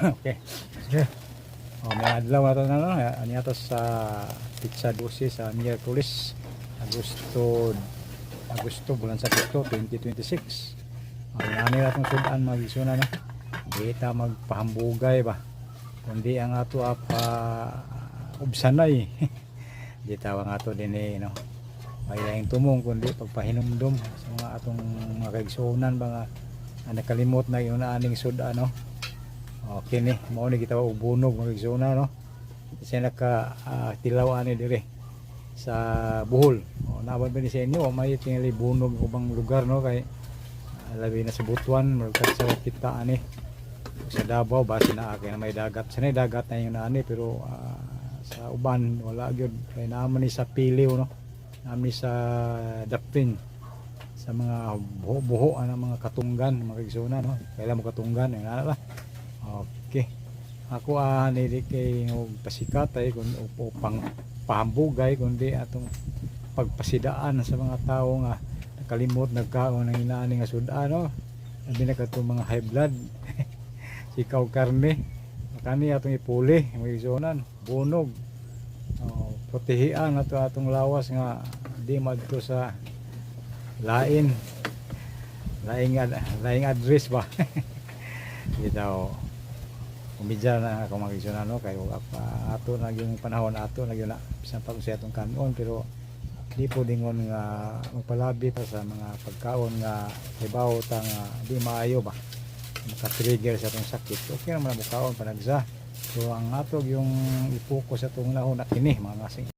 Okay. Sige. Oh, may adlaw ato na, no? Ani ato sa petsa 12 sa Miyerkules, Agosto, Agosto, bulan sa Agosto 2026. Oh, ani atong sudan, mga igsoon, no. Di ta magpahambugay ba, kundi ang ato apa ubsanay. Di tawag ato din eh, no. May laing tumong kundi pagpahinumdum sa mga atong mga kaigsuonan ba nga nakalimot na yun aning sudan, no. Okay ni, mao ni gitawag og bunog, mga igsoona, no. Siya naka tilaw ani dire sa Bohol. O, naabot ba ni sa inyo may tingali bunog ubang lugar, no, kay labi na sa Butuan, murag sa kita ani sa Davao base na kay may dagat sa dagat na yun ani, pero sa uban wala gyud kay naa man ni sa Piliw, no, naa man ni sa Dapin sa mga buho-buho ang mga katunggan, mga igsoona, no. Kailan mo katunggan yun ana ba. Okay. Ako nili kay og pasikat ay kun o pang pahambugay kundi atong pagpasidaan sa mga tao nga nakalimot nagkaon ng inaani nga sudan, no. Labi na katong mga high blood. Sikaw karne. Kani atong ipuli, mga igsuonan, bunog. Oh, protehian ato atong lawas nga di madto sa lain. Laing address ba. Bitaw kumidya na ako, mga igsoon, no, kay wa pa ato na yung panahon ato na gyud na bisan pa kung sa atong kanon, pero di po dingon nga magpalabi pa sa mga pagkaon nga hibaw ta nga di maayo ba, maka-trigger sa atong sakit. Okay naman ang mukaon panagsa, so ang ato yung i-focus sa atong lahon na kini mga kasing